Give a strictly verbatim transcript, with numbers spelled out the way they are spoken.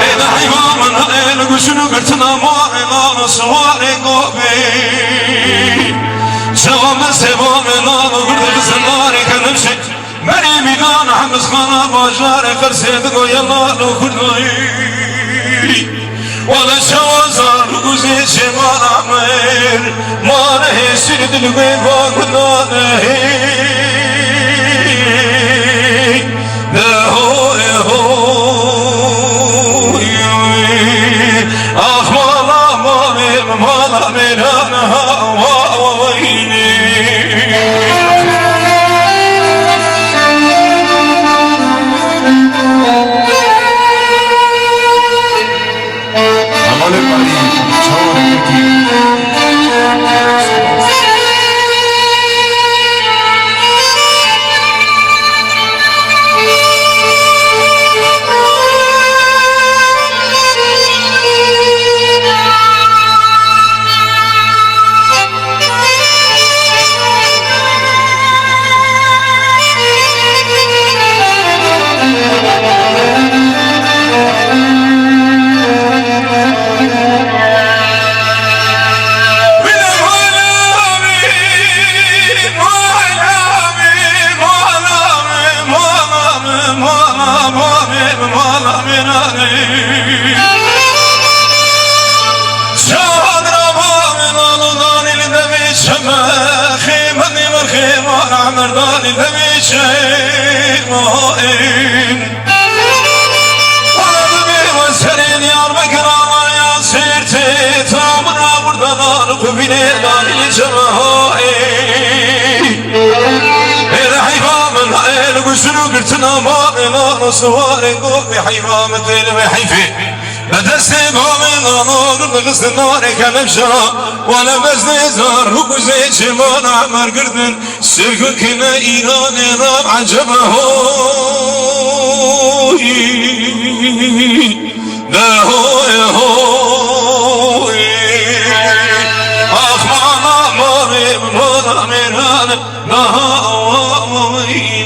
Ê de heyva min, ê li guşin û girtina ma, ê nana siwarê gobê. Çawa me seba me nana girdi bi zinarê kenimşê. Merê mîdan hemizxana bajarê qirsê digo ye lalo kurdoyî. Wele çawa zar û guzê çêmana me. Mane hêsîr dil wê va gundane. Ê de heyva min, ê li guşin û girtina ma, ê nano siwarê gobê heyva min tê li vê heyfê. Bi destê gomê nano girdi xistin narê kelemşa, wele bezdê zar û guzê çêmana mer girdin, sirgûkine îranê ra ecebe hoy. De hoy hoy. Ax mana mamê, mana mêran, daha oy.